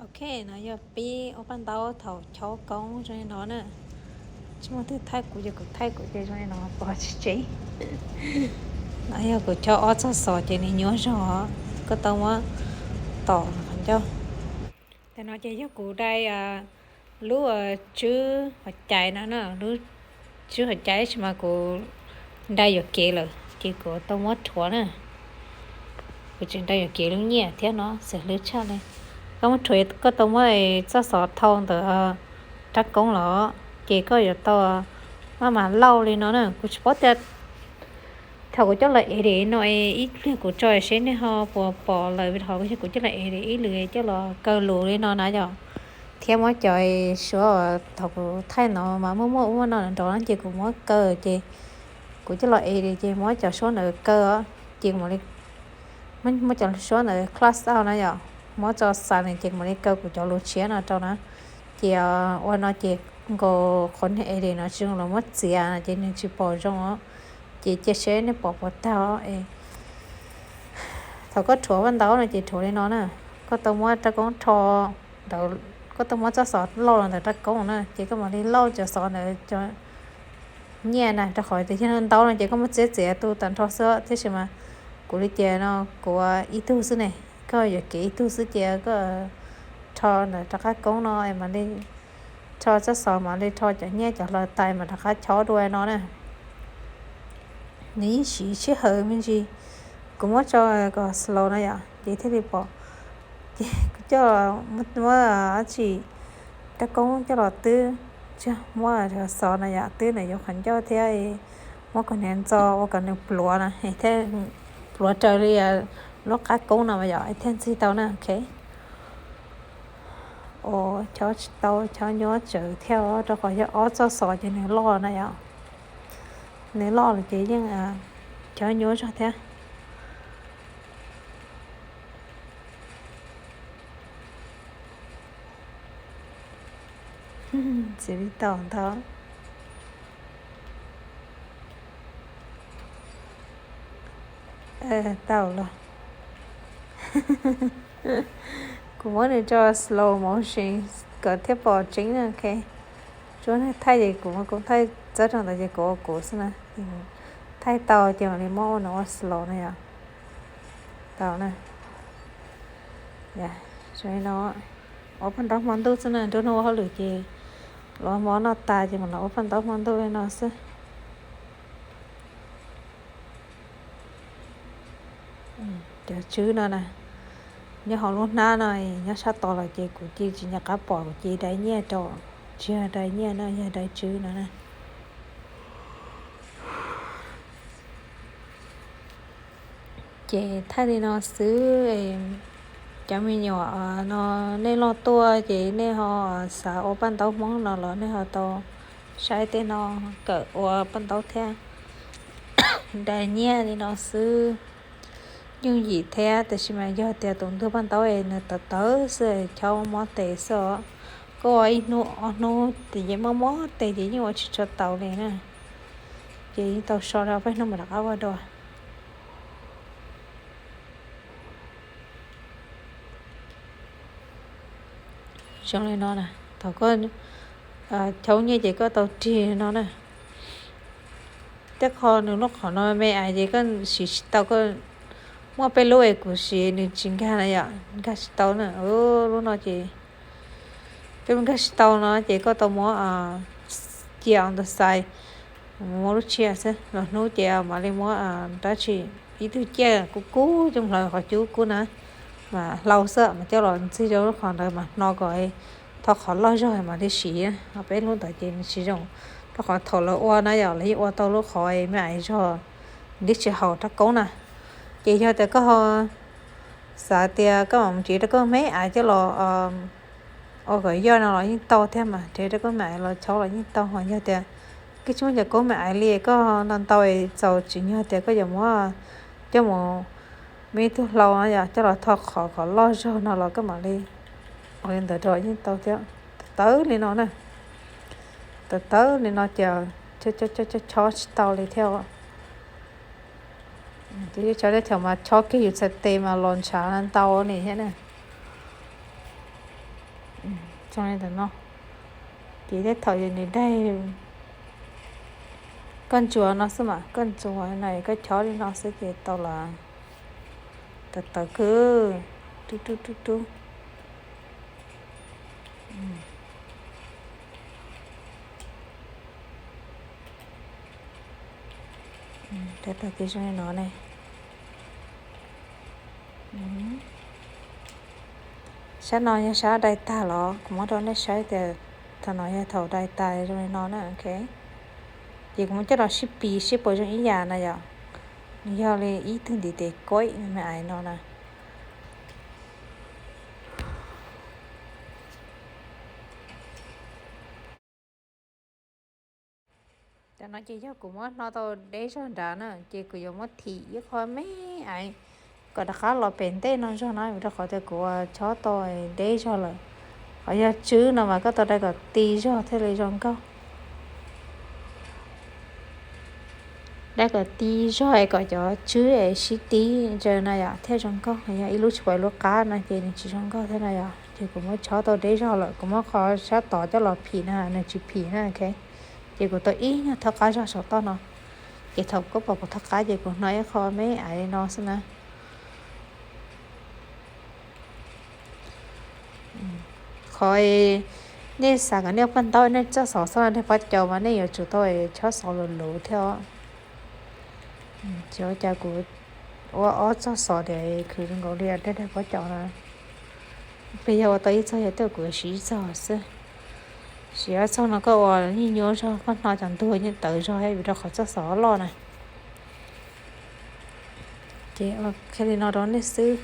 Ok, no yog peb ua paj ntaub thaum chob koob zoo li no na. Tsis muaj twg thaij kuv, yog kuv thaij kuv ces zoo li no pom tsis tseeb. No yog kuv chob ob txoj xov ces nws nyuaj zog, koj tau muab tom qhov ncauj. Tam no ces yog kuv dai lub tswb hauv cai no na, lub tswb hauv cai tab sis mas kuv dai yuam kev lawm ces kuv tau muab rhuav na. Kuv tseem dai yuam kev lub nyiaj thiab no xws hlwb tshaj li. Koj muab rhuav, koj tau muab txoj xov thau ntawm rab koob los ces koj yuav tau maj mam lauj li no na. Kuv tsis paub tias thaum kuv coj los edit no es ib pliag kuv tso seb nej ho puas pom lawm, vim qhov yog kuv coj los edit ib lwm coj los kaw lus li no na yom. Thiab muab cov suab thaum kuv thaij no mas muaj muaj ub muaj no nrov ces kuv muab kaw ces kuv coj los edit ces muab cov suab ntawd kaw os, ces muab cov suab ntawd cross out na yom, muab tso xa nws ces kuv mam li kaw kuv cov lus tshiab no rau na. Ces ua no ces nkaus qhov niag edit no tsis zoo los muab txiav no ces nws tsis pom zoo os. Ces cia seb nej pom puas tag os. Thaum koj rhuav paj ntaub no ces rhuav li no na, koj tau muab rab koob rho ntawd, koj tau muab txoj xov lauj los ntawm rab koob na ces koj mam li lauj cov xov ntawd cov nyiaj na, rau qhov tias yog ntaub no ces koj muab txiav txiav tu tag nrho xwb, tiam sis mas kuv li ces no kuv ib tug xwb ne, koj yuam kev ib tug xwb ces koj rho ntawm rov qab koob no es mam li rho txoj xov mam li rho cov nyiaj cov hlau tais mas rov qab chob dua no na. Nws yeej siv sij hawm me ntsis, kuv muab tso kom slow no yom ces thiaj li pom. Ces kuv coj muab dab tsi rab koob coj los twb, muab xov no yom twb ntawm yuav qhov ncauj thiab muab kom hniav ntxo ua kom nws pluav na, thiaj pluav raws li lub qab koob no mas yom thiaj ntxig tau na. Ok, chob tsis tau, chob nyuaj tsawv thiab rau qhov yog ob txoj xov ces nws loj na yom. Nws loj lawm ces yeej chob nyuaj zog thiab. Txiav li tau ntau. Tau los. Kuv muab nws tso slow motion kom thiaj pom tseeb na. Ok, tsuas thaij ces kuv muab kuv thaij txawb rau ntawd ces kuv ua kuv xwb na. Thaij tau ces mam li muab ua nws ua slow na yom. Tau na. Zoo li no, ua paj ntaub hmo ntuj xwb na, nruab hnub ua hauj lwm ces los ua hmo noj tas ces mam los ua paj ntaub hmo ntuj li no xwb. Cov tswb no na, nyob hauv lub hnab no, nyob sab tod los ces kuv cia tsis nco qab pom, kuv cia dai nyiaj rau, tsis yog dai nyiaj no, yog dai tswb no na. Ces thaij li no xwb, cov me nyuam no nej loj tuaj ces nej ho xav ua paj ntaub Hmoob no los nej ho tau saib tej no kawm ua paj ntaub thiab. Dai nyiaj li no xwb, yooj yim thiab, tab sis mas yog tias tus ntug paj ntaub es nws tawv tawv xwb, chob mob tes xwb os. Koj ua ib hnub ob hnub ces yeej mob mob tes ces yeej ua tsis tshua taus li na. Ces yeej tau so rau peb hnub mam rov qab ua dua. Zoo li no na, thaum koj chob nyiaj ces koj tau rig no na. Tej qho nws lub qhov no me ais ces koj siv tsis tau, koj muaj peb lub es kuv siv nws tsis nkag na yom, nkag tsis tau na. Lub no ces koj nkag tsis tau no ces koj tau muab cia on the side, muab lub tshiab xwb, los hnub ces mam li muab dab tsi ib tug ciaj kub kub coj hlawv qhov cub kub na, mas hlau xwb mas coj los ntxig rau lub qhov ntawd mas hno kom tho qhov loj zog mam li siv. Ho peb lub ntawd ces nws tsis zoo, rau qhov thaum lawv ua na yom, lawv yeej ua tau lub qhov me ais zog, nws tsis haum rab koob na. Ces yog tias koj ho xav tias koj mam mus nrhiav rau koj me ais coj los ua kom yoj no los yeej tau thiab mas, nrhiav rau koj me ais los chob los yeej tau. Ho yog tias koj tsis muaj cov koob me ais li, koj ntau ntau txaus tsim nyog tias koj yuav muab coj mus me tug hlau no yom, coj los tho qhov kom loj zog no los koj mam li ua li ntawd rau yeej tau thiab. Tawv tawv li no na, tawv tawv li no ces chob tsis tau li thiab. Ces chob teb chaws mas chob kiag yus txhais tes mas los ntshav ntau li thiab na. Zoo li ntawm no. Ces tej thaum yog nws daig, koj ntsuas no xwb mas, koj ntsuas no koj chob li no xwb ces tau lawm. Tawv tawv kawg, rub rub rub rub. Tawv tawv ces zoo li no ne. Sab no yog sab dai tag los kuv muab rau nej saib tias thaum no yog thaum dai tas zoo li no na, ok. Ces kuv muab coj los sib pis seb puas zoo ib yam na yom. Nws yog li ib tug ntiv tes kuaib me me aiv no na. Cov no ces yog kuv muab hno tau deb zog nrad na, ces kuv yuav muab thim ib qho me aiv kom rov qab los pem ntej no zog na, vim rau qhov tias kuv ua chob tau deb zog lawm. Qhov yog tswb no mas koj tau dai kom ti zog thiaj li zoo nkauj. Dai kom ti zog es kom cov tswb es sib tib ntawd na yom thiaj zoo nkauj. Yog ib lub tsis pom ib lub qab no ces nws tsis zoo nkauj thiab na yom. Ces kuv muab chob tau deb zog lawm, kuv muab qhov sab tod coj los phim na, nws tsis phim na, ok. Ces kuv tau ib nyuag thawj qab zog saum toj no. Ces thaum koj pom kuv thawj qab ces kuv hno ib qho me aiv li no xwb na. Qhov nej xav kom nej ua paj ntaub nej txoj xov xab na daig pob caus mas nej yuav tsum tau chob xov luv luv thiab os. Tsis ua cas kuv ua ob txoj xov tias khwv zoo nkaus li daig daig pob caus na. Peb yog ua tau ib txoj yog tej kuv siv ib txoj xwb. Siv ob txoj no koj ua nyuaj nyuaj zog, koj hno cov ntug yeej tawv zog vim rau qhov txoj xov loj na. Ces ua li no rau nej xwb.